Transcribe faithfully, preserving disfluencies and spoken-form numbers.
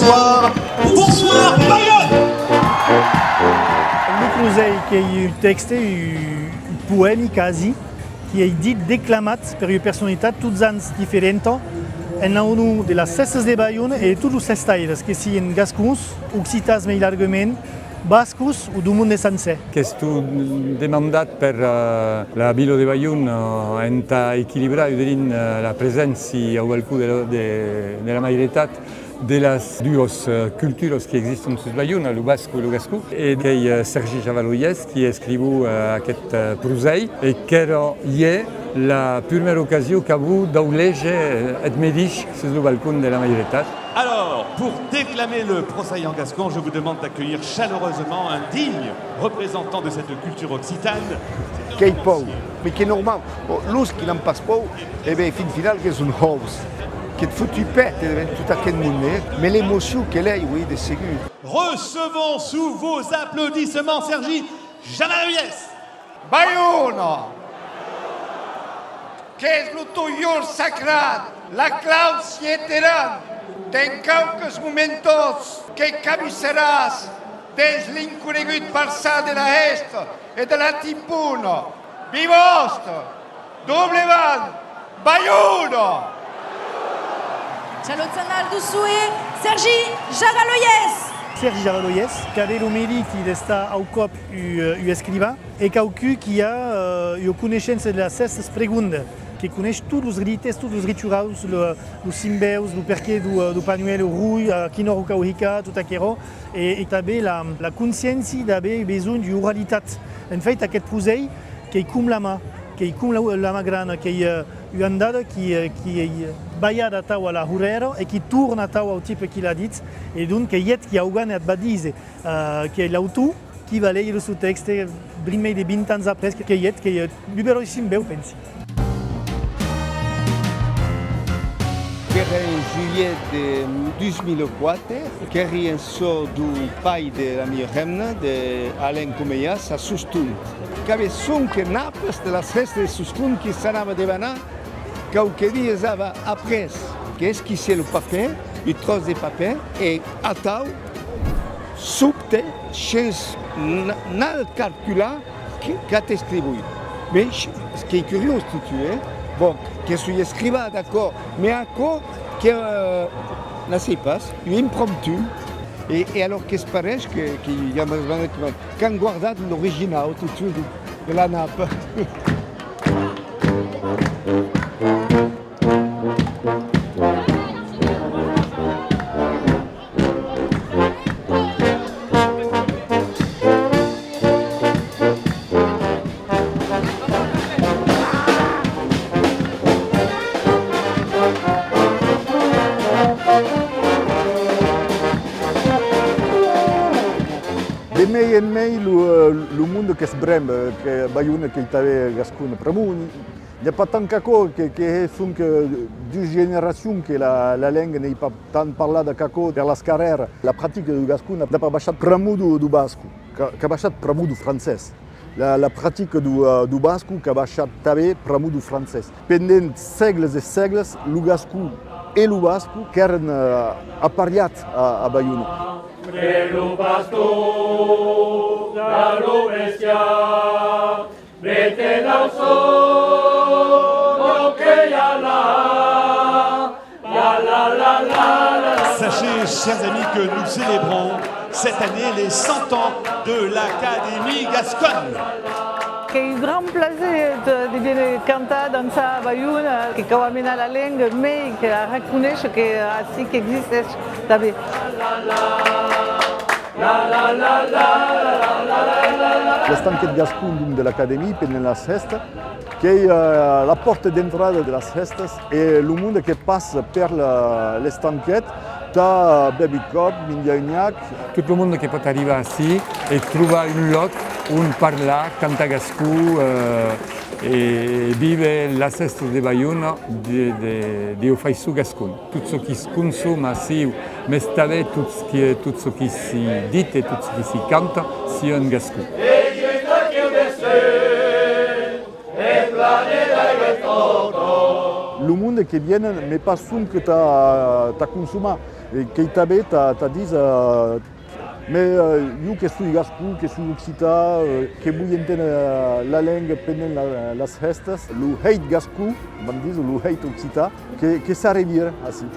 Bonsoir, bonsoir Bayonne. Lo prosèi qu'ei un tèxte, un, un poèmi quasi, qui ei dit, declamat per ua personalitat tots ans diferenta, en onor de las hèstas de Baiona e de tots los hestaires, que sian gascons, occitans mei largament, bascos o deu monde sancèr. Qu'estó demandat per, eh, la vila de Baiona, eh, entà equilibrar un drin, eh, la preséncia au balcon de la, de, de la Mairetat de las duas, eh, culturas qui existon sus Baiona, lo basco e lo gascon. E qu'ei, eh, Sergi Javaloyès qui escrivó, eh, aqueth, eh, prosèi, e qu'èra ièr la prumèra ocasion qu'avó dau léger, eh, eth medish sus lo balcon de la Mairetat. Alors, pour déclamer le prosèi en gascon, je vous demande d'accueillir chaleureusement un digne représentant de cette culture occitane. Qu'ei paur, mes qu'ei normau. Bon, los qui n'an pas paur, e ben, fin final, que son hòus. Que't foti pèr, e ben, tot aqueth monde, eh? Mes l'emocion que l'ei, oui, de segur. Recevons sous vos applaudissements Sergi Javaloyès. Baiona! Qu'es lo ton jorn sacrat, la clau sieteràn, te'n quauques momentos que cabussaràs dens l'inconegut parçan de la hèsta e de la timpona. Viva Òste! Doble van! Baiona! Chalo Zanal dussoe, Sergi Javaloyès! Sergi Javaloyès, qu'avè lo meriti d'estar au còp un, un escrivan. E quauqu'un qui a, eh, ua coneishença de las hèstas pregonda, que coneish tots los rites, tots los rituaus, lo, los simbèus, lo perqué deu, eh, deu panhuèl roi, a quina ora cau hicar, tot aquerò, e, e tanben la, la consciéncia d'aver besonh d'ua oralitat. En fèit, aqueth prosèi qu'ei com la man, qu'ei com la, la man grana, qu'ei, eh, ua andada qui, eh, qui ei balhada atau a la horrèra e qui torna atau au tipe qui l'a dit, e donc qu'ei eth qui augan e at va díser, eh, qu'ei l'autor, qui va léger lo son tèxte, drin mei de vint ans après, qu'ei eth, qu'ei, eh, un beròi simbèu, pensi. Qu'èra en julhet de dos mil quate, qu'èri en çò deu pair de la mia hemna, de Alain Comeyas, a Soston. Qu'avè sonque napas de las hèstas de Soston qui s'anava devanar quauques dias ava après, que esquissè lo papèr, un tròç de papèr, e atau, sobte, shens n-, nal calcular, que, qu'at escrivoi. Mes, qu'ei curiós, totun, eh? Bon, que soi escrivan, d'acòrd, mes aquò, que, eh, ne sèi pas, un impromptu. E, e alòrs que's pareish que, que i a mès bandas que, qu'an guardat l'originau, totun, de la napa. De mei en mei, lo, eh, lo monde que's bremba, eh, que Baiona qu'ei tanben gascon. Pr'amor, n'i a pas tant qu'aquò, que, que hè sonque, eh, duas generacions que la, la lenga n'ei pas tant parlada qu'aquò per las carrèras. La practica deu gascon n'a pas baishat pr'amor deu, deu basco, qu'a, qu'a baishat pr'amor deu francés. La, la practica deu, eh, deu basco qu'a baishat tanben pr'amor deu francés. Pendent sègles e sègles, lo gascon e lo basco qu'èran, eh, apariats a, a Baiona. Sachez, chers amis, que nous célébrons cette année les cent ans de l'Académie gasconne. Qu'ei un grand plaser de, de viéner cantar, dançar a Baiona, que cau amenar la lenga mei, que la reconéisher, que ací qu'existeish tanben. L'estanquet gascon, donc, de l'Académie, pendent las hèstas, qu'ei, eh, la pòrta d'entrada de las hèstas, e lo monde que passa per la, l'estanquet, tà bèver un còp, minjar un nhac. Tot lo monde que pòt arribar ací e trobar un lòc on parlar, cantar gascon, eh, e víver las hèstas de Baiona de, de, de ua faiçon gascon. Tot çò qui's consoma aciu, mes tanben tot çò qui, tot çò qui s'i ditz e tot çò qui s'i canta, sia en gascon. Lo monde que vienen, mes pas sonque tà, tà consomar, E qu'ei tanben tà, tà díser, eh, mès, eh, jo que soi gascon, que soi occitan, eh, que voi enténer, eh, la lenga pendent la, las hèstas, lo hèit gascon, vam díser, lo hèit occitan, que, que s'a revire ací.